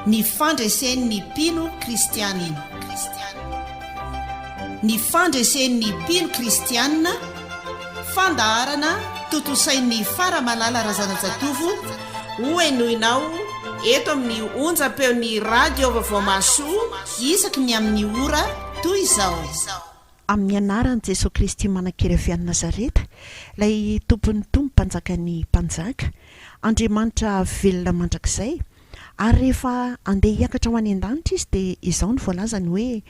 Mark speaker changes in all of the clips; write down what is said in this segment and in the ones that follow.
Speaker 1: Ny fandresen'ny mpino kristianina. Ny fandresen'ny mpino kristianina, fandaharana tontosain'i Faramalala Razanajatovo, hohenoinao eto amin'ny onjam-peon'ny Radio Vaovao Mahasoa isaky ny amin'ny ora toy izao.
Speaker 2: Amin'ny anaran'i Jesoa Kristy manan-kery avy any Nazareta, ilay Tompon'ny Tompo Mpanjakan'ny Mpanjaka, Andriamanitra velona mandrakizay, ary rehefa handeha hiakatra ho any an-danitra Izy dia izao no voalazany hoe,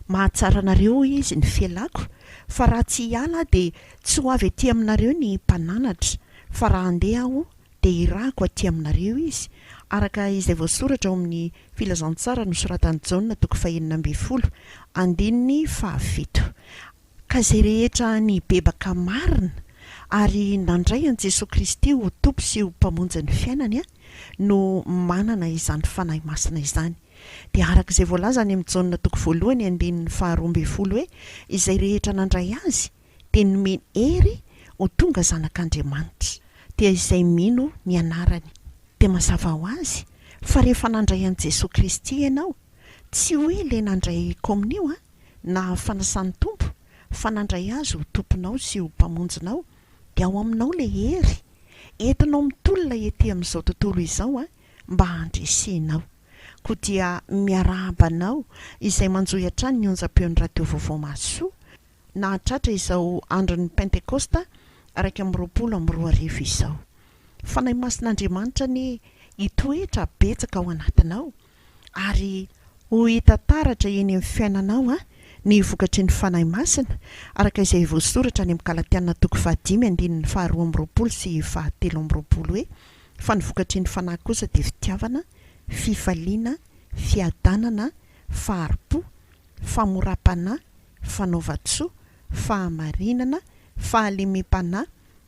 Speaker 2: Mahatsara anareo hoy Izy ny fialako, fa raha tsy hiala Aho dia tsy ho avy aty aminareo ny Mpananatra, fa raha handeha Aho dia hirahako aty aminareo Izy, araka izay voasoratra ao amin'ny Filazantsara nosoratan'i Jaona toko fahenina ambin'ny folo, andininy faha-7. Ka izay rehetra nibebaka marina ary nandray an'i Jesoa Kristy ho Tompo sy ho Mpamonjy ny fiainany no manana izany Fanahy Masina izany. Dia araka izay voalaza any amin'ny Jaona toko voalohany andininy faha-12 hoe, Izay rehetra nandray Azy dia nomeny hery ho tonga zanak'Andriamanitra, dia izay mino ny anarany. Dia mazava ho azy fa rehefa nandray an'i Jesoa Kristy ianao, tsy hoe ilay nandray komonio an, na fanasan'ny Tompo fa nandray Azy ho Tomponao sy ho Mpamonjinao dia ao aminao ilay hery entinao mitolona ety amin'izao tontolo izao mba handresenao. Koa dia miarahaba anao izay manjohy hatrany ny onjam-peon'ny Radio Vaovao Mahasoa nahatratra izao andron'ny Pentekosta 2021 izao. Fanahy Masin'Andriamanitra anie hitoetra betsaka ao anatinao ary ho hita taratra eny amin'ny fiainanao ny vokatry ny Fanahy Masina, araka izay voasoratra any amin'ny Galatiana toko fahadimy andininy faharoa amby roapolo sy fahatelo amby roapolo hoe, Fa ny vokatry ny Fanahy kosa dia fitiavana, fifaliana, fiadanana, fahari-po, famoram-panahy, fanaovan-tsoa, fahamarinana, fahalemem-panahy,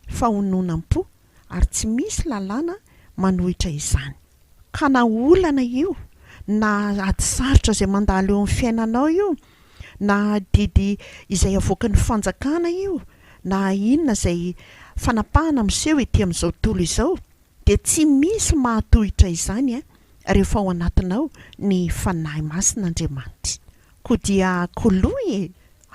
Speaker 2: fahononam-po, ary tsy misy lalàna manohitra izany. Ka na olana io, na ady sarotra izay mandalo eo amin'ny fiainanao io, na adidy izay avoakan'ny fanjakana io, na inona izay fanapahana miseho ety amin'izao tontolo izao, dia tsy misy mahatohitra izany rehefa ao anatinao ny Fanahy Masin'Andriamanitra. Koa dia koloy e!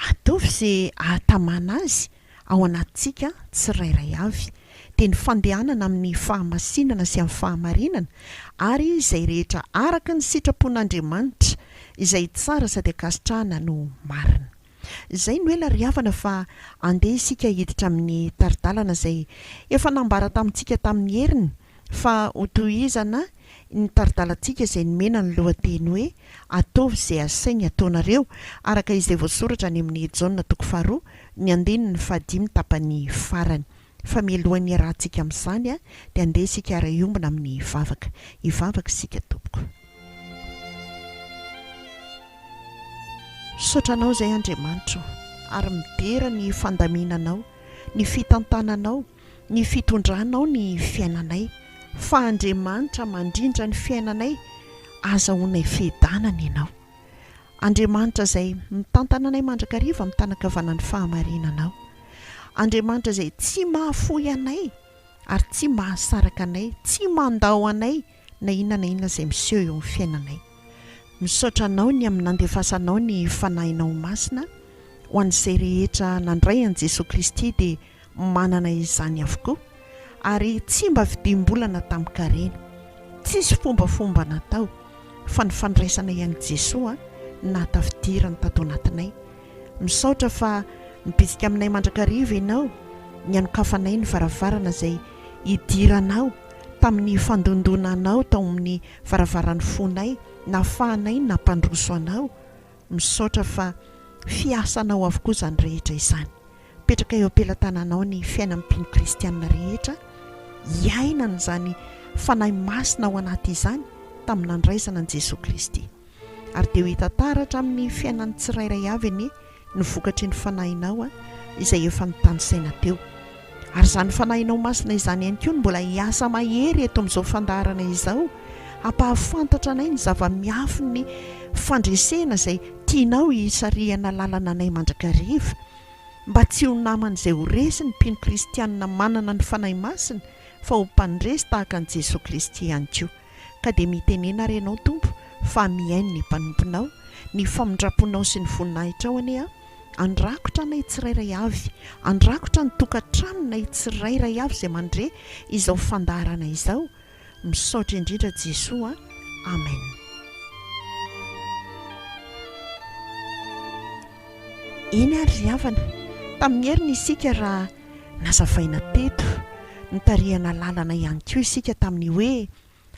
Speaker 2: Ataovy izay ahatamana azy ao anatintsika tsirairay avy, dia ny fandehanana amin'ny fahamasinana sy amin'ny fahamarinana ary izay rehetra araka ny sitrapon'Andriamanitra, izay tsara sady ankasitrahana no marina. Izay no ela ry havana fa andeha isika hiditra amin'ny tari-dalana izay efa nambara tamintsika tamin'ny heriny fa hotohizana ny tari-dalantsika izay nomena ny lohateny hoe Ataovy izay asainy ataonareo, araka izay voasoratra any amin'ny Jaona toko faharoa, ny andininy fahadimy tapany farany. Fa mialohan'ny hiarahantsika amin'izany dia andeha isika hiara-hiombona amin'ny vavaka. Hivavaka isika tompoko. Misaotra Anao izay Andriamanitra o, ary midera ny fandaminanao, ny fitantananao, ny fitondranao ny fiainanay, fa Andriamanitra mandrindra ny fiainanay, azahoanay fiadanana Ianao. Andriamanitra izay mitantana anay mandrakariva amin'ny tanan-kavanan'ny fahamarinanao. Andriamanitra izay tsy mahafoy anay ary tsy mahasaraka anay, tsy mandao anay na inona na inona izay miseho eo amin'ny fiainanay. Misaotra Anao ny amin'ny nandefasanao ny Fanahinao Masina ho an'izay rehetra nandray an'i Jesoa Kristy dia manana izany avokoa ary tsy mba vidim-bolana tamin-karena. Tsisy fombafomba natao fa ny fandraisanay an'i Jesoa nahatafidirany tato anatinay. Misaotra fa mibitsika aminay mandrakariva Ianao ny hanokafanay ny varavarana izay hidiranao tamin'ny fandondonanao tao amin'ny varavaran'ny fonay nahafahanay nampandroso Anao. Misaotra fa fiasanao avokoa izany rehetra izany. Mipetraka eo am-pelatananao ny fiainan'ny mpino kristiana rehetra hiainana izany Fanahy Masina ao anaty izany tamin'ny nandraisana an'i Jesoa Kristy. Ary dia ho hita taratra amin'ny fiainan'ny tsirairay avy anie ny vokatry ny Fanahinao izay efa notanisaina teo. Ary izany Fanahinao Masina izany ihany koa no mbola hiasa mahery eto amin'izao fandaharana izao hampahafantatra anay ny zava-miafin'ny fandresena izay tianao hisarihana lalana anay mandrakariva, mba tsy ho naman'izay ho resy ny mpino kristianina manana ny Fanahy Masina fa ho mpandresy tahaka an'i Jesoa Kristy ihany koa. Ka dia mitenena ary Ianao Tompo. fa mihaino ny mpanomponao, ny famindram-ponao sy ny voninahitrao anie handrakotra anay tsirairay avy, handrakotra ny tokantranonay tsirairay avy izay mandre izao fandaharana izao, misaotra indrindra Jesoa a, Amen. Eny ary ry havana, tamin'ny heriny isika raha nazavaina teto, nitarihana lalana ihany koa isika tamin'ny hoe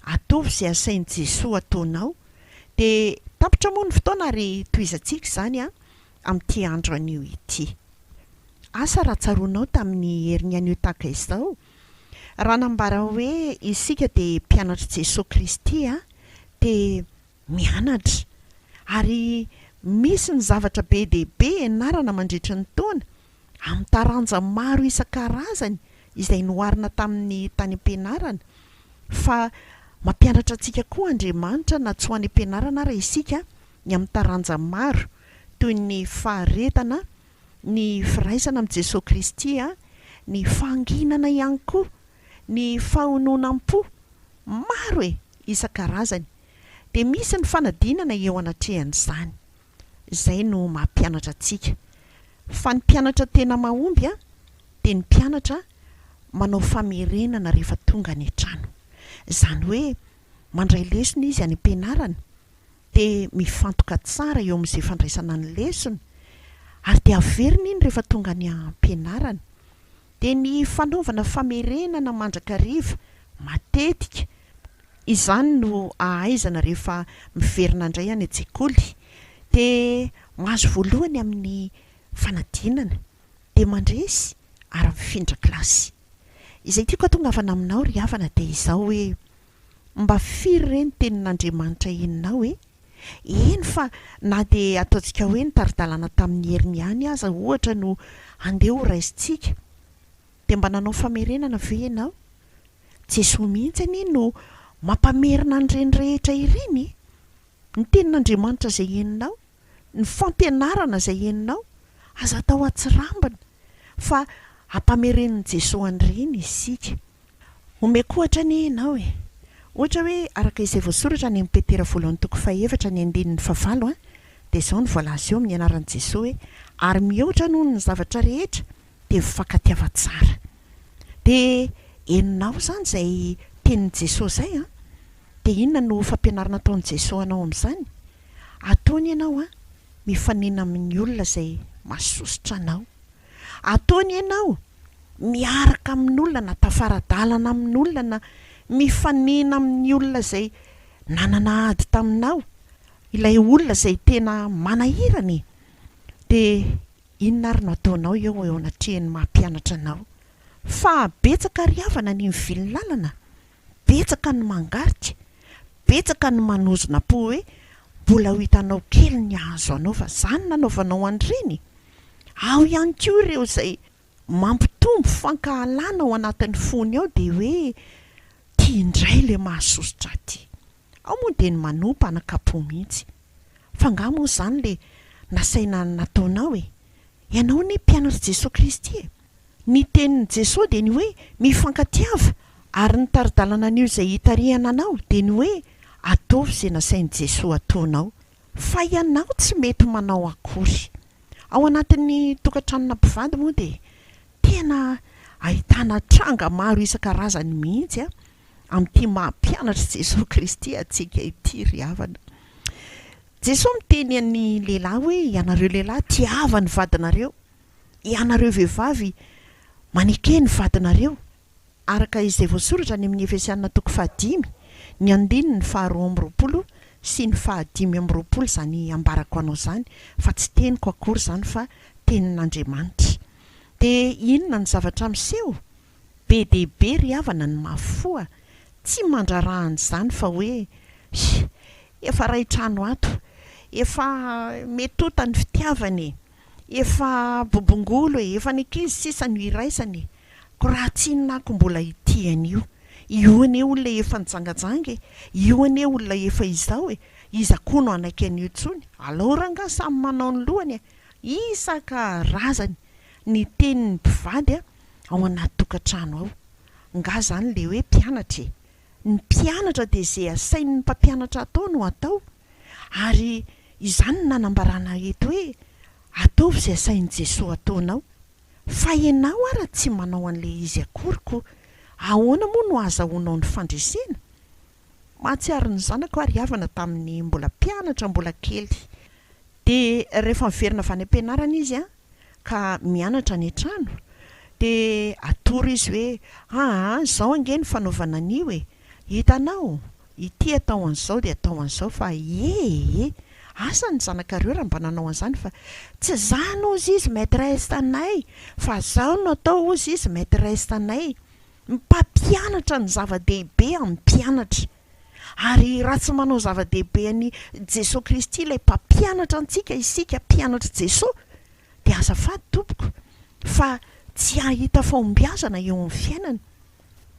Speaker 2: ataovy izay asain'i Jesoa ataonao, dia tapitra moa ny fotoana ary tohizantsika izany amin'ity andro anio ity. Asa raha tsaroanao tamin'ny heriny anio tahaka izao, raha nambara hoe isika dia mpianatr'i Jesoa Kristy dia mianatra ary misy ny zavatra be dia be ianarana mandritry ny taona amin'ny taranja maro isan-karazany izay noharina tamin'ny tany am-pianarana fa mampianatra antsika koa Andriamanitra na tsy ho any am-pianarana ara isika ny amin'ny taranja maro toy ny faharetana, ny firaisana amin'i Jesoa Kristy, ny fahanginana ihany koa, ny fahononam-po, maro e! isan-karazany. Dia misy ny fanadinana eo anatrehan'izany. Izay no maha mpianatra antsika. Fa ny mpianatra tena mahomby dia ny mpianatra manao famerenana rehefa tonga any an-trano. Izany hoe mandray lesona izy any am-pianarana dia mifantoka tsara eo amin'izay fandraisana ny lesona ary dia averina iny rehefa tonga any am-pianarana. Dia ny fanaovana famerenana mandrakariva matetika, izany no ahaizana rehefa miverina indray any an-tsekoly, dia mahazo voalohany amin'ny fanadinana, dia mandresy ary mifindra kilasy. Izay tiako hatongavana aminao ry havana dia izao hoe, mba firy re ny tenin'Andriamanitra henonao e? Eny fa na dia ataontsika hoe ny tari-dalana tamin'ny heriny ihany aza ohatra no andeha ho raisintsika, dia mba nanao famerenana ve ianao? Jesoa mihitsy anie no mampamerina an'ireny rehetra ireny e! Ny tenin'Andriamanitra izay henonao, ny fampianarana izay henonao, aza atao atsirambina fa ampamerenin'i Jesoa an'ireny isika. Omeko ohatra anie ianao e! Ohatra hoe araka izay voasoratra any amin'ny Petera voalohany toko fahefatra ny andininy fahavalo an, dia izao no voalaza eo amin'ny anaran'i Jesoa hoe, ary mihoatra noho ny zavatra rehetra dia mifankatiava tsara. Dia henonao izany izay tenin'i Jesoa izay an? Dia inona no fampianarana ataon'i Jesoa anao amin'izany? Ataony ianao an, mifanena amin'ny olona izay mahasosotra anao. Ataony ianao miaraka amin'olona na tafara-dalana amin'olona na mifanena amin'ny olona izay nanana ady taminao, ilay olona izay tena manahirana e! Dia inona ary no ataonao eo eo anatrehan'ny maha mpianatra anao? Fa betsaka ry havana ny mivily lalana, betsaka ny mangarika, betsaka ny manozona po hoe mbola ho hitanao kely ny hahazo anao fa zany nanaovanao an'ireny e! Ao ihany koa ireo izay mampitombo fankahalana ao anatin'ny fony ao dia hoe ty indray ilay mahasosotra ahy ty. Ao moa dia ny manompa anakam-po mihitsy. Fa angaha moa izany ilay nasaina nataonao e? Ianao anie mpianatr'i Jesoa Kristy e! Ny tenin'i Jesoa dia ny hoe mifankatiava ary ny tari-dalana anio izay hitarihana anao dia ny hoe ataovy izay nasain'i Jesoa ataonao. Fa ianao tsy mety manao akory. Ao anatin'ny tokantranona mpivady moa dia tena ahitana tranga maro isan-karazany mihitsy amin'ity maha mpianatr'i Jesoa Kristy antsika ity ry havana. Jesoa miteny an'ny lehilahy hoe ianareo lehilahy tiava ny vadinareo, ianareo vehivavy maneke ny vadinareo. Araka izay voasoratra any amin'ny Efesiana toko fahadimy, ny andininy faharoa amby roapolo sy ny fahadimy amby roapolo izany ambarako anao izany, fa tsy teniko akory izany fa tenin'Andriamanitra. Dia inona ny zavatra miseho? Be dia be ry havana ny mafy fo a! Tsy mandraharaha an'izany fa hoe, Hii, efa ray trano ato, efa metota ny fitiavana e, efa bobongolo e, efa ny ankizy sisa no iraisana e! Ko raha tsy inona ako mbola hitia an'io. Io anie olona efa nijangajanga e! Io anie olona efa izao e! Iza koa no hanaiky an'io intsony? Alao rangaha samy manao ny lohany e! Isan-karazany ny tenin'ny mpivady ao anaty tokantrano ao. Nga zany le hoe mpianatra e! Ny mpianatra dia ze asain'ny mpampianatra atao no atao. Ary izany no nanambarana eto hoe ataovy izay asain'i Jesoa ataonao. Fa ianao ara tsy manao an'ilay izy akory ko ahoana moa no ahazahoanao ny fandresena? Mahatsiaro ny zanako aho ry havana tamin'ny mbola mpianatra mbola kely. Dia rehefa miverina avy any am-pianarana izy an, ka mianatra any an-trano, dia atoro izy hoe aa izao ange ny fanaovana an'io e! Hitanao? Ity atao an'izao dia atao an'izao fa ee! Asa ny zanakareo raha mba nanao an'izany fa tsy izany hozy izy maitresse anay fa zao no atao hozy izy maitresse anay. Mpampianatra ny zava-dehibe amin'ny mpianatra. Ary raha tsy manao zava-dehibe an'i Jesoa Kristy ilay mpampianatra antsika isika mpianatr'i Jesoa dia azafady tompoko fa tsy hahita fahombiazana eo amin'ny fiainana.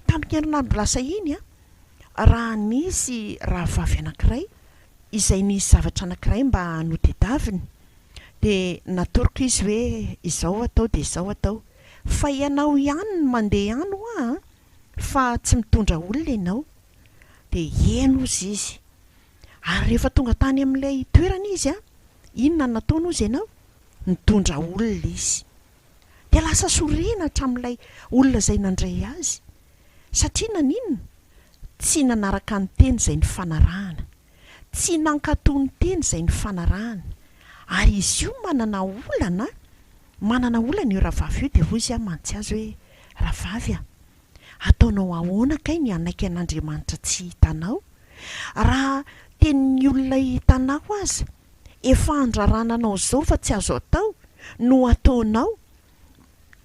Speaker 2: Tamin'ny herinandro lasa iny raha nisy rahavavy anankiray izay nisy zavatra anankiray mba notedaviny dia natoroko izy hoe izao atao dia izao atao fa ianao ihany no mandeha any hoa an! fa tsy mitondra olona ianao dia eny hozy izy ary rehefa tonga tany amin'ilay toerana izy an, inona no nataony hozy ianao? Nitondra olona izy dia lasa sorena hatramin'ilay olona izay nandray azy satria naninona? Tsy nanaraka ny teny izay nifanarahana. Tsy nankatò ny teny izay nifanarahana. Ary izy io manana olana, manana olana io rahavavy io dia hoy izy aho mantsy azy hoe, rahavavy a, ataonao ahoana kay ny hanaiky an'Andriamanitra tsy hitanao? Raha tenin'ny olona hitanao aza, efa andrarana anao izao fa tsy azo atao, no ataonao,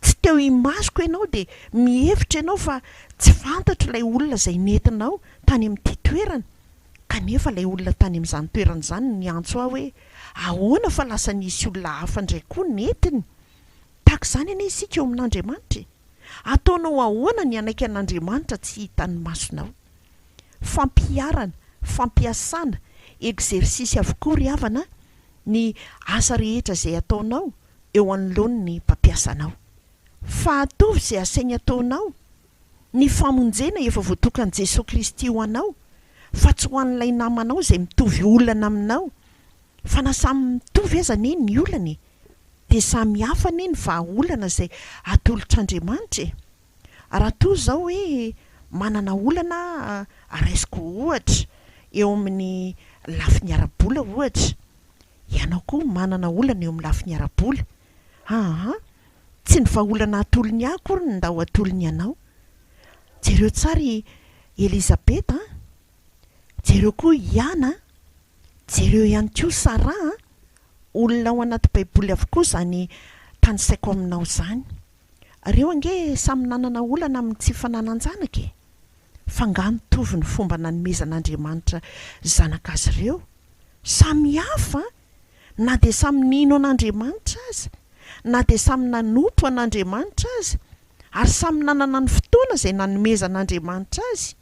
Speaker 2: tsy teo imasoko ianao dia mihevitra ianao fa tsy fantatro ilay olona izay nentinao tany amin'ity toerana. Kanefa ilay olona tany amin'izany toerana izany niantso ahy hoe, Ahoana fa lasa nisy olona hafa indray koa nentiny? Tahaka izany anie isika eo amin'Andriamanitra e! Ataonao ahoana ny hanaiky an'Andriamanitra tsy hitan'ny masonao? Fampiharana, fampiasana, exercice avokoa ry havana ny asa rehetra izay ataonao eo anoloan'ny mpampiasa anao. Fa ataovy izay asainy ataonao Ny famonjena efa voatokan'i Jesoa Kristy ho anao fa tsy ho an'ilay namanao izay mitovy olana aminao. Fa na samy mitovy aza anie ny olana e! Dia samy hafa anie ny vahaolana izay atolotr'Andriamanitra e! Raha toa izao hoe manana olana aho raisiko ohatra eo amin'ny lafiny ara-bola ohatra, ianao koa manana olana eo amin'ny lafiny ara-bola, aa Tsy ny vahaolana atolony ahy akory no ndao atolony anao. Jereo tsara i Elizabeth an! Jereo koa i Ana an! Jereo ihany koa Sarah an! Olona ao anaty baiboly avokoa izany tanisaiko aminao izany. Ireo ange samy nanana olana amin'ny tsy fananan-janaka e! Fa nga mitovy ny fomba nanomezan'Andriamanitra zanaka azy ireo? Samy hafa an! Na dia samy nino an'Andriamanitra aza, na dia samy nanompo an'Andriamanitra aza, ary samy nanana ny fotoana izay nanomezan'Andriamanitra azy,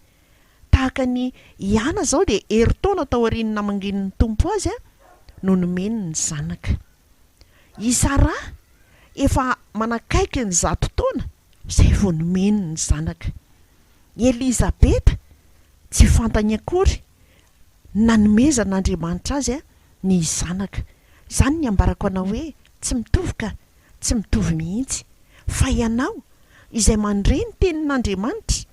Speaker 2: tahaka an'i i Ana izao dia herintaona taorian'ny namangian'ny Tompo azy no nomeny ny zanaka. I Saraha efa manakaiky ny zato taona izay vao nomeny ny zanaka. I Elizabeta tsy fantany akory nanomezan'Andriamanitra azy ny zanaka. Izany ny ambarako anao hoe tsy mitovy ka, tsy mitovy mihitsy. Fa ianao, izay mandre ny tenin'Andriamanitra,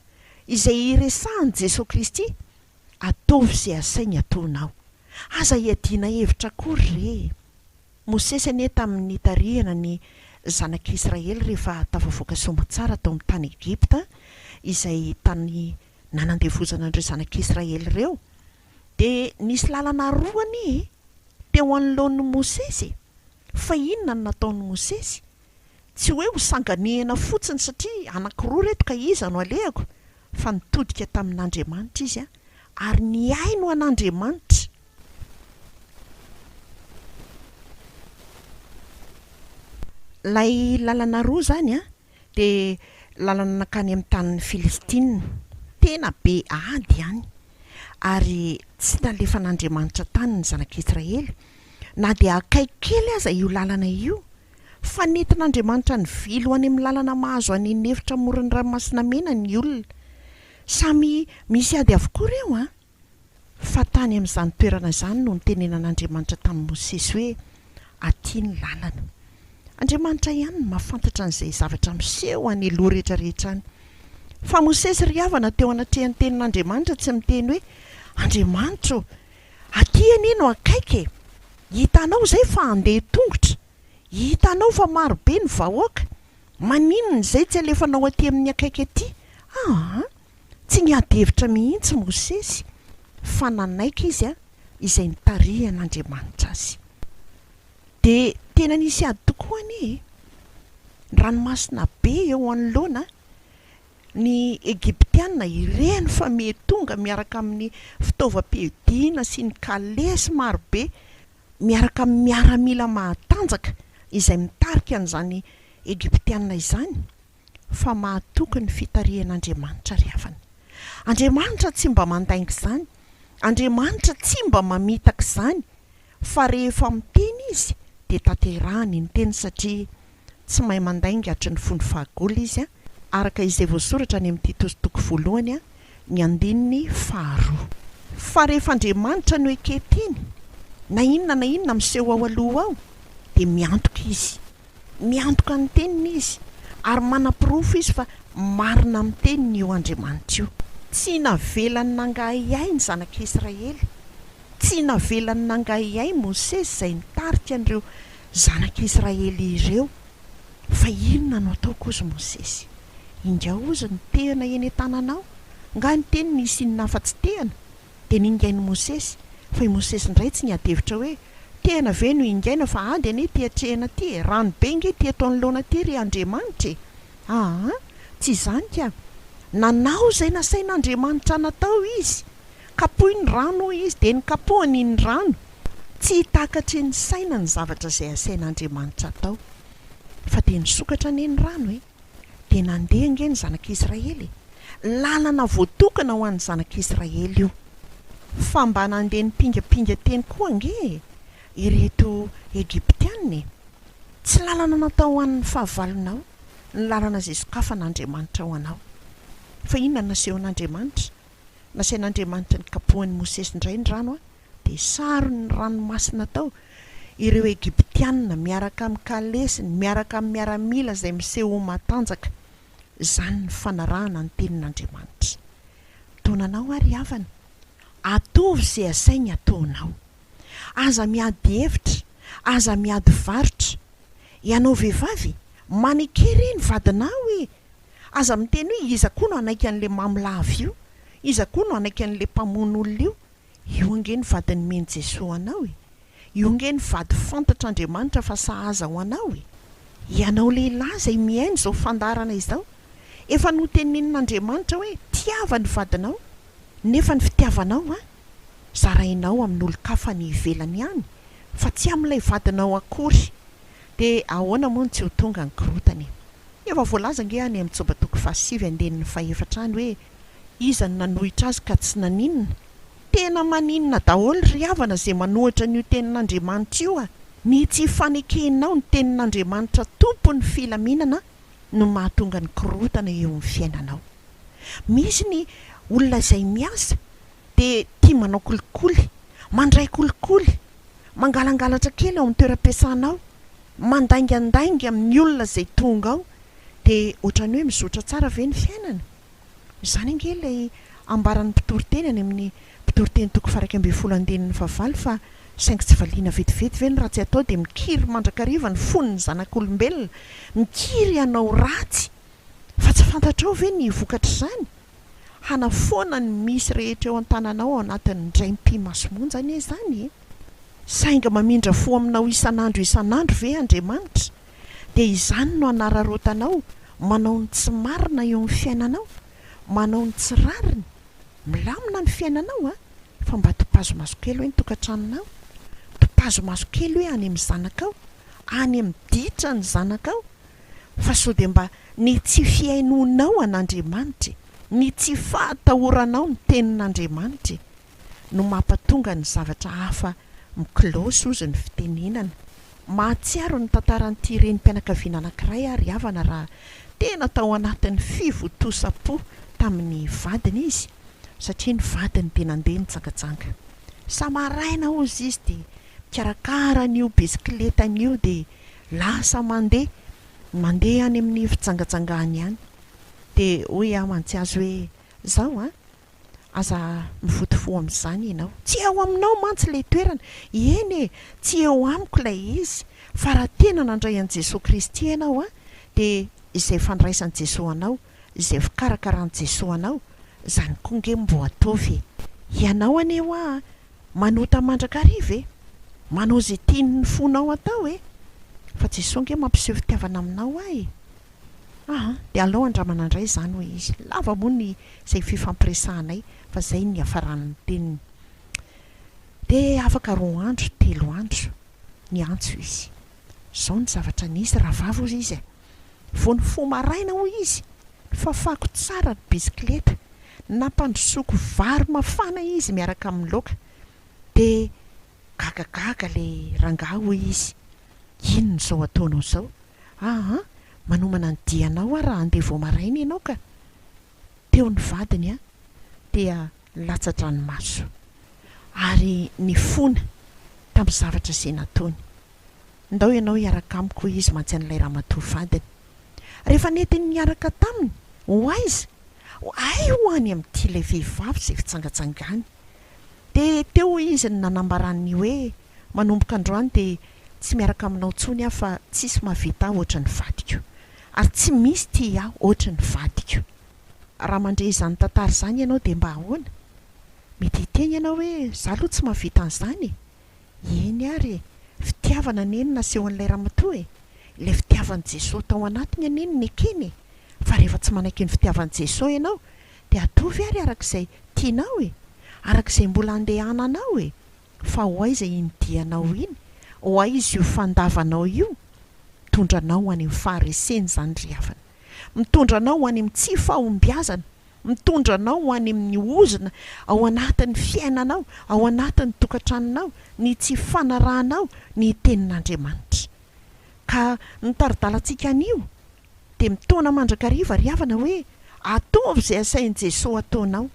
Speaker 2: izay iresahan'i Jesoa Kristy, ataovy izay asainy ataonao. Aza iadiana hevitra akory re e! Mosesy anie tamin'ny nitarihana ny zanak'Israely rehefa tafavoaka soamantsara tao amin'ny tany Egypta, izay tany nanandevozana an'ireo zanak'Israely ireo, dia nisy lalana roa anie e, teo anoloan'i Mosesy e! Fa inona no nataon'i Mosesy? Tsy hoe ho sanganehana fotsiny satria anankiroa ireto ka iza no alehako, fa nitodika tamin'Andriamanitra izy ary nihaino an'Andriamanitra. Ilay lalana roa izany an, dia lalana nankany amin'ny tanin'ny Filistina. Tena be ady any, ary tsy nalefan'Andriamanitra tany ny zanak'Israely, na dia akaiky kely aza io lalana io, fa nentin'Andriamanitra nivily ho any amin'ny lalana mahazo any an'efitra amoron'ny Ranomasina Mena ny olona. Samy misy ady avokoa ireo an! Fa tany amin'izany toerana izany no nitenenan'Andriamanitra tamin'i Mosesy hoe, Aty ny lalana. Andriamanitra ihany no mahafantatra an'izay zavatra miseho any aloha rehetra rehetra any. Fa Mosesy ry havana teo anatrehan'ny tenin'Andriamanitra tsy miteny hoe, Andriamanitra ô, aty anie no akaiky e! Hitanao izay fa handeha tongotra, hitanao fa maro be ny vahoaka, maninona izay tsy alefanao aty amin'ny akaiky aty? Aa! Tsy niady hevitra mihitsy Mosesy fa nanaiky izy izay nitarihan'Andriamanitra azy. Dia tena nisy ady tokoa anie e! Ny ranomasina be eo anoloana, ny Egyptiana ireny fa miha tonga miaraka amin'ny fitaovam-piadiana sy ny kalesy marobe miaraka amin'ny miaramila mahatanjaka izay mitarika an'izany Egyptiana izany fa mahatoky ny fitarihan'Andriamanitra ry havana. Andriamanitra tsy mba mandainga izany, Andriamanitra tsy mba mamitaka izany fa rehefa miteny Izy dia tanterahany ny teny satria tsy mahay mandainga hatry ny fony fahagola Izy araka izay voasoratra any amin'ny Titosy toko voalohany ny andininy faharoa. Fa rehefa Andriamanitra no eken-teny, na inona na inona miseho ao aloha ao dia miantoka Izy. Miantoka ny teniny Izy ary manaporofo Izy fa marina amin'ny teniny io Andriamanitra io. Tsy navelany nangahiahy ny zanak'Israely. Tsy navelany nangahiahy Mosesy izay nitarika an'ireo zanak'Israely ireo. Fa inona no ataoko hozy Mosesy? Ingao hozy ny tehina eny an-tananao. Nga ny teniny hisy inona afa-tsy tehina? Dia ningain'i Mosesy, fa i Mosesy indray tsy niady hevitra hoe, Tehina ve no hingaina fa ady anie ity atrehina ity e, rano be nge ity eto anoloana ity ry Andriamanitra e! Aa, tsy izany ka! Nanao izay nasain'Andriamanitra natao izy. Kapohy ny rano hoy izy, dia nokapohiny iny rano. Tsy takatry ny saina ny zavatra izay asain'Andriamanitra atao. Fa dia nisokatra anie ny rano e! Dia nandeha ange ny zanak'Israely e! Lalana voatokana ho an'ny zanak'Israely io. Fa mba nandeha nipingapinga teny koa ange e, ireto Egyptiana e! Tsy lalana natao ho an'ny fahavalonao ny lalana izay sokafan'Andriamanitra ho anao. Fa inona no nasehon'Andriamanitra? Nasain'Andriamanitra nikapohan'i Mosesy indray ny rano dia sarony ny ranomasina tao ireo Egyptiana miaraka amin'ny kalesiny, miaraka amin'ny miaramila izay miseho ho matanjaka. Izany ny fanarahana ny tenin'Andriamanitra. Mitaona anao ary havana, atovy izay asainy ataonao. Aza miady hevitra, aza miady varotra. Ianao vehivavy, maneke re ny vadinao e! Aza miteny hoe iza koa no hanaiky an'ilay mamo lava io, iza koa no hanaiky an'ilay mpamono olona io. Io ange ny vady nomen'i Jesoa anao e! Io ange ny vady fantatr'Andriamanitra fa sahaza ho anao e! Ianao lehilahy izay mihaino izao fandaharana izao, efa notenenin'Andriamanitra hoe tiava ny vadinao, nefa ny fitiavanao an, zarainao amin'olon-kafa any ivelany any fa tsy amin'ilay vadinao akory. Dia ahoana moa no tsy ho tonga ny korontana e? Efa voalaza ange any amin'ny Joba toko fahasivy andininy fahefatra any hoe iza no nanohitra azy ka tsy naninona? Tena maninona daholo ry havana izay manohitra an'io tenin'Andriamanitra io a! Ny tsy fanekenao ny tenin'Andriamanitra tompon'ny filaminana no mahatonga ny korontana eo amin'ny fiainanao. Misy ny olona izay miasa dia tia manao kolikoly, mandray kolikoly, mangalangalatra kely ao amin'ny toeram-piasanao, mandaingandainga amin'ny olona izay tonga ao dia ohatran'ny hoe mizotra tsara ve ny fiainana? Izany ange ilay ambaran'ny mpitoriteny any amin'ny Mpitoriteny toko faha-11 andininy fahavalo fa saingy tsy valiana vetivety ve ny ratsy atao dia mikiry mandrakariva ny fon'ny zanak'olombelona, mikiry hanao ratsy fa tsy fantatrao ve ny vokatr'izany? Hanafoana ny misy rehetra eo an-tananao ao anatin'ny indray mipi-maso monja anie izany e! Saingy mamindra fo aminao isan'andro isan'andro ve Andriamanitra? Dia izany no anararaotanao manao ny tsy marina eo amin'ny fiainanao? Manao ny tsy rariny? Milamina ny fiainanao a! Fa mba topazo maso kely hoe ny tokantranonao? Topazo maso kely hoe any amin'ny zanakao? Any amin'ny ditra ny zanakao? Fa sao dia mba ny tsy fihainoanao an'Andriamanitra e, ny tsy fahatahoranao ny tenin'Andriamanitra e, no mampatonga ny zavatra hafa mi-close hozy ny fitenenana. Mahatsiaro ny tantaran'ity renim-pianakaviana anankiray aho ry havana raha tena tao anatin'ny fivontosam-po tamin'ny vadiny izy. Satria ny vadiny dia nandeha nijangajanga. Sa maraina hozy izy dia mikarakara an'io bisikiletany io dia lasa mandeha, mandeha any amin'ny fijangajangany any. Dia hoy aho mantsy azy hoe, Zao an, aza mivoty fo amin'izany ianao. Tsy eo aminao mantsy ilay toerana. Eny e, tsy eo amiko ilay izy, fa raha tena nandray an'i Jesoa Kristy ianao an, dia izay fandraisan'i Jesoa anao, izay fikarakaran'i Jesoa anao, izany koa nge mbo ataovy e. Ianao anie hoa manota mandrakariva e, manao izay tian'ny fonao atao e, fa Jesoa nge mampiseho fitiavana aminao hoa e. Aa dia alao andramana indray izany hoy izy. Lava moa ny izay fifampiresahanay fa izay ny niafaran'ny teniny. Dia afaka roa andro, telo andro, niantso izy. Izao ny zavatra nisy rahavavy hoy izy e. Vao nifoha maraina hoy izy, nofafako tsara ny bisikileta, nampandrosoako vary mafana izy miaraka amin'ny laoka. Dia gagagaga ilay rangahy hoy izy, inona izao ataonao izao? Aa, manomana ny dianao aho raha handeha vao maraina ianao ka! Teo ny vadiny dia latsa-dranomaso ary nifona tamin'ny zavatra izay nataony. Ndao ianao hiaraka amiko hoy izy mantsy an'ilay ramatoa vadiny. Rehefa nentiny niaraka taminy, ho aiza? Hay ho any amin'ity ilay vehivavy izay fitsangatsangany. Dia teo hoy izy no nanambarany hoe, Manomboka androany dia tsy miaraka aminao intsony aho fa tsisy mahavita ahy ohatry ny vadiko. Ary tsy misy tia ahy ohatry ny vadiko. Raha mandre izany tantara izany ianao dia mba ahoana? Mety hiteny ianao hoe za aloha tsy mahavita an'izany e! Eny ary e! Fitiavana anie no nasehon'ilay ramatoa e! Ilay fitiavan'i Jesoa tao anatiny anie no nekeny e! Fa rehefa tsy manaiky ny fitiavan'i Jesoa ianao dia ataovy ary araka izay tianao e! Araka izay mbola andehananao e! Fa ho aiza iny dianao iny? Ho aiza io fandavanao io? Mitondra anao ho any amin'ny faharesena izany ry havana. Mitondra anao ho any amin'ny tsy fahombiazana. Mitondra anao ho any amin'ny ozona ao anatin'ny fiainanao, ao anatin'ny tokantranonao, ny tsy fanarahanao ny tenin'Andriamanitra. Ka ny tari-dalantsika anio dia mitaona mandrakariva ry havana hoe ataovy izay asain'i Jesoa ataonao,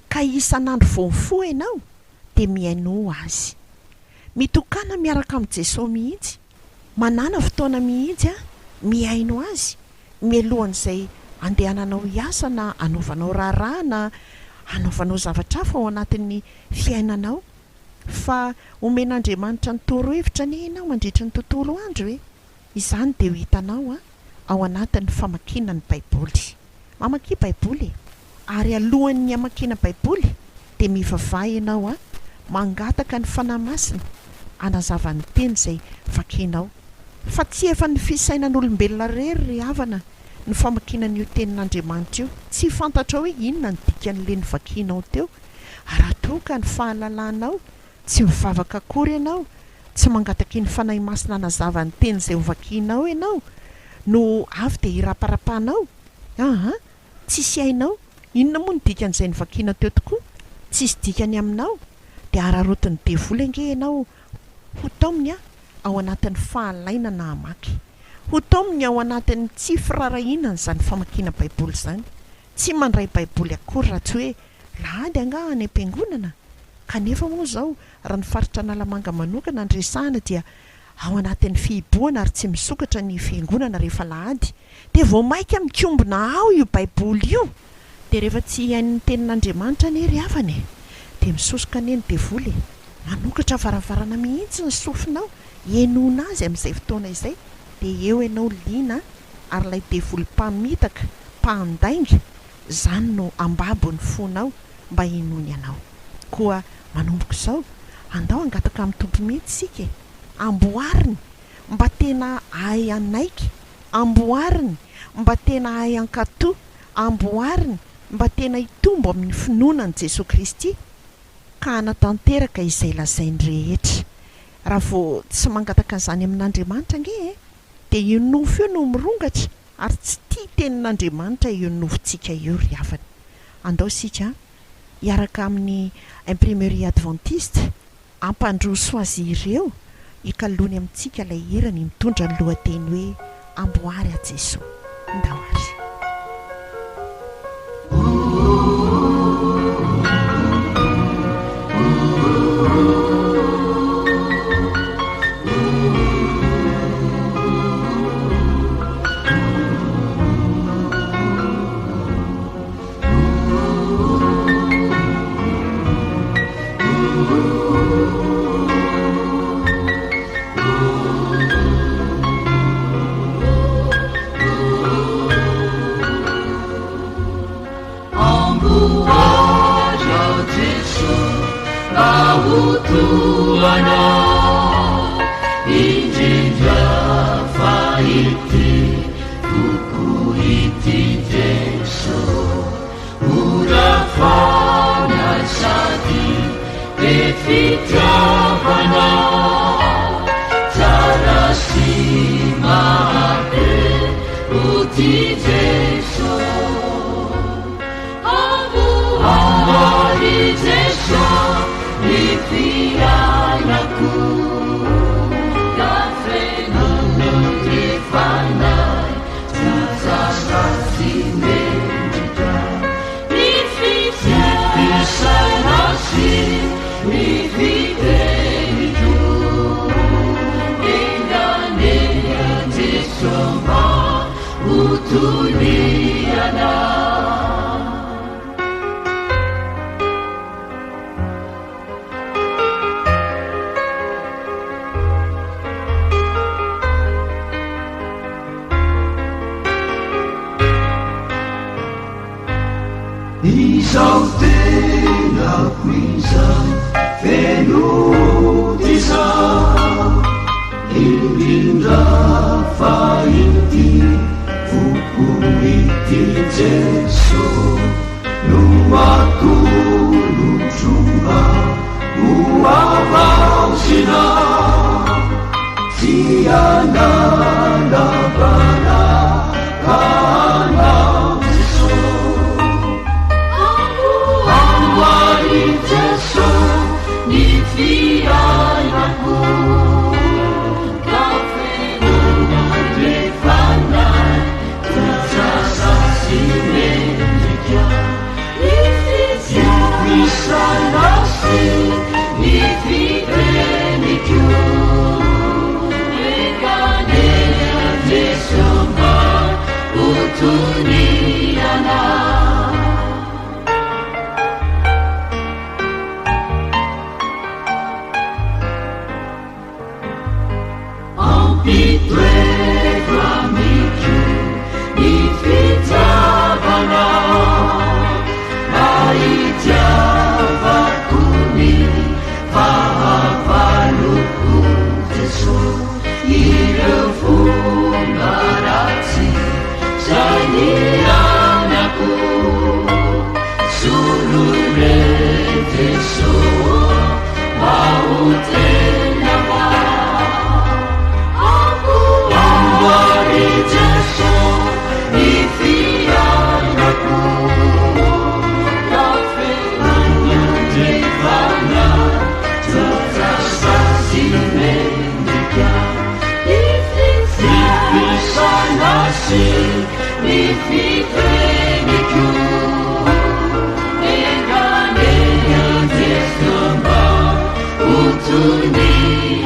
Speaker 2: ka isan'andro vao mifoha ianao dia mihainoa Azy. Mitokàna miaraka amin'i Jesoa mihitsy, manàna fotoana mihitsy mihaino Azy mialohan'izay andehananao hiasa na hanaovanao raharaha na hanaovanao zavatra hafa ao anatin'ny fiainanao. Fa omen'Andriamanitra ny torohevitra anie ianao mandritry ny tontolo andro e! Izany dia ho hitanao ao anatin'ny famakiana ny Baiboly. Mamakia Baiboly e! Ary alohan'ny hamakiana Baiboly dia mivavaha ianao mangataka ny Fanahy Masina hanazava ny teny izay vakianao. Fa tsy efan'ny fisainan'olombelona irery ry havana ny famakiana an'io tenin'Andriamanitra io. Tsy fantatrao hoe inona ny dikan'ilay novakianao teo raha toa ka ny fahalalanao Tsy mivavaka akory ianao, tsy mangataka iny Fanahy Masina hanazava ny teny izay hovakianao ianao, no avy dia hiraparapanao? Aa, tsisy hainao, inona moa no dikan'izay novakiana teo tokoa? Tsisy dikany aminao, dia araraotin'ny devoly ange ianao ho taominy ao anatin'ny fahalainana hamaky, ho taominy ao anatin'ny tsy firaharahiana an'izany famakiana Baiboly izany, tsy mandray Baiboly akory raha tsy hoe Lahady angaha any am-piangonana? Kanefa moa izao, raha ny faritra Analamanga manokana no resahana dia ao anatin'ny fihibohana ary tsy misokatra ny fiangonana rehefa alahady. Dia vao mainka mikombona ao io Baiboly io! Dia rehefa tsy hihaino ny tenin'Andriamanitra anie ry havana e! Dia misosoka anie ny devoly e! Manokatra varavarana mihitsy ny sofinao henoina azy amin'izay fotoana izay dia eo ianao liana ary ilay devoly mpamitaka, mpandainga, Izany no hambabo ny fonao mba hinoany anao. Koa manomboka izao, andao hangataka amin'ny Tompo mihitsy isika e! Amboariny mba tena hahay hanaiky, amboariny mba tena hahay hankatò, amboariny mba tena hitombo amin'ny finoana an'i Jesoa Kristy ka hanatanteraka izay lazainy rehetra. Raha vao tsy mangataka an'izany amin'Andriamanitra ange e, dia io nofo io no mirongatra Ary tsy tia tenin'Andriamanitra io nofontsika io ry havana. Andao isika hiaraka amin'ny Imprimerie Adventiste hampandroso azy ireo hikaloany amintsika ilay hirany mitondra ny lohateny hoe Amboary aho Jesoa. Ndao ary.
Speaker 3: Amboary aho Jeso mba ho toa Anao, indrindra fa ity foko ity Jeso, mora fanahy sady be fitiavana, tsara sy mahabe ho tia Jeso. Amboary Jeso ny fiainako Ka feno ny fanahy tsara sy mendrika Ny fisaina sy ny fiteniko Enga anie Jeso mba ho toy ny anao. Izao tenako izao feno tisa Indrindra fa ity foko ity Jeso no atolotro mba ho havaozina Tsy hanala baraka anao Jeso Amboary Jeso ny fiainako Ka feno ny fanahy tsara sy mendrika Ny fisaina sy ny fiteniko Enga anie Jeso mba ho toy ny anao. Ampitoetra amiko ny fitiavanao, mba hitiavako ny fahavaloko Jeso, ireo fomba ratsy zay niainako, soloy re Jeso mba ho tena Amboary Jeso ny fiainako Ka feno ny fanahy tsara sy mendrika Ny fisaina sy ny fiteniko Enga anie Jeso mba ho toy ny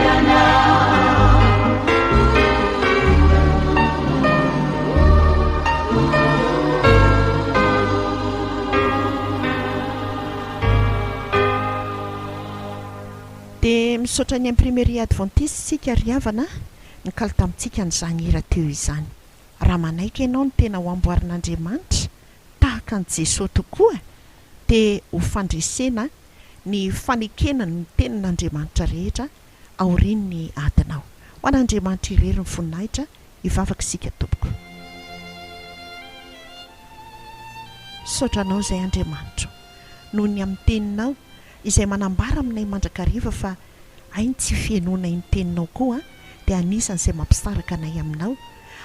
Speaker 3: anao.
Speaker 2: Dia misaotra ny Imprimerie Adventiste isika ry havana nikaly tamintsika an'izany hira teo izany. Raha manaiky ianao ny tena ho amboarin'Andriamanitra tahaka an'i Jesoa tokoa dia ho fandresena ny fanekena ny tenin'Andriamanitra rehetra aorian'ny adinao. Ho an'Andriamanitra irery ny voninahitra, hivavaka isika tompoko. Misaotra Anao izay Andriamanitro noho ny amin'ny teninao izay manambara aminay mandrakariva fa hay ny tsy fihenoanay ny teninao koa dia anisan'izay mampisaraka anay aminao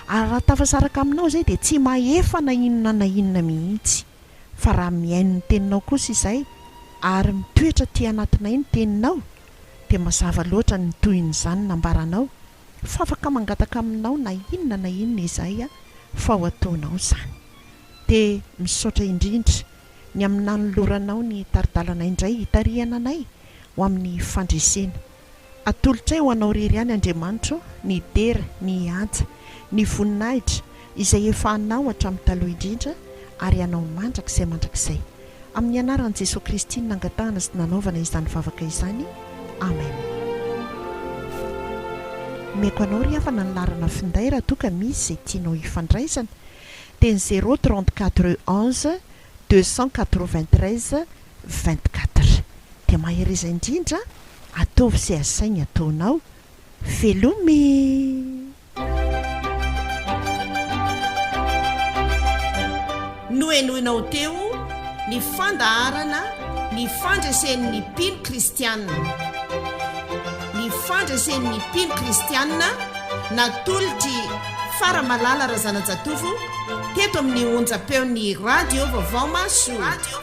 Speaker 2: ary raha tafasaraka aminao izay dia tsy mahefa na inona na inona mihitsy. Fa raha mihaino ny teninao kosa izay ary mitoetra aty anatinay ny teninao dia mazava loatra ny tohin'izany nambaranao fa afaka mangataka aminao na inona na inona izahay fa ho ataonao izany. Dia misaotra indrindra ny amin'ny nanoloranao ny tari-dalana indray hitarihana anay ho amin'ny fandresena. Atolotray ho Anao irery ihany Andriamanitro ny dera, ny haja, ny voninahitra izay efa Anao hatramin'ny taloha indrindra ary Anao mandrakizay mandrakizay. Amin'ny anaran'i Jesoa Kristy no nangatahana sy nanaovana izany vavaka izany. Amen. Omeko anao ry havana ny laharana finday raha toa ka misy izay tianao hifandraisana dia ny zéro 34 11. 293 24. Dia mahereza indrindra, ataovy izay asainy ataonao. Veloma e!
Speaker 1: Nohenoinao teo ny fandaharana Ny fandresen'ny mpino kristiana. Ny fandresen'ny mpino kristiana natolotr'i Faramalala Razanajatovo teto amin'ny onjam-peon'ny Radio Vaovao Mahasoa.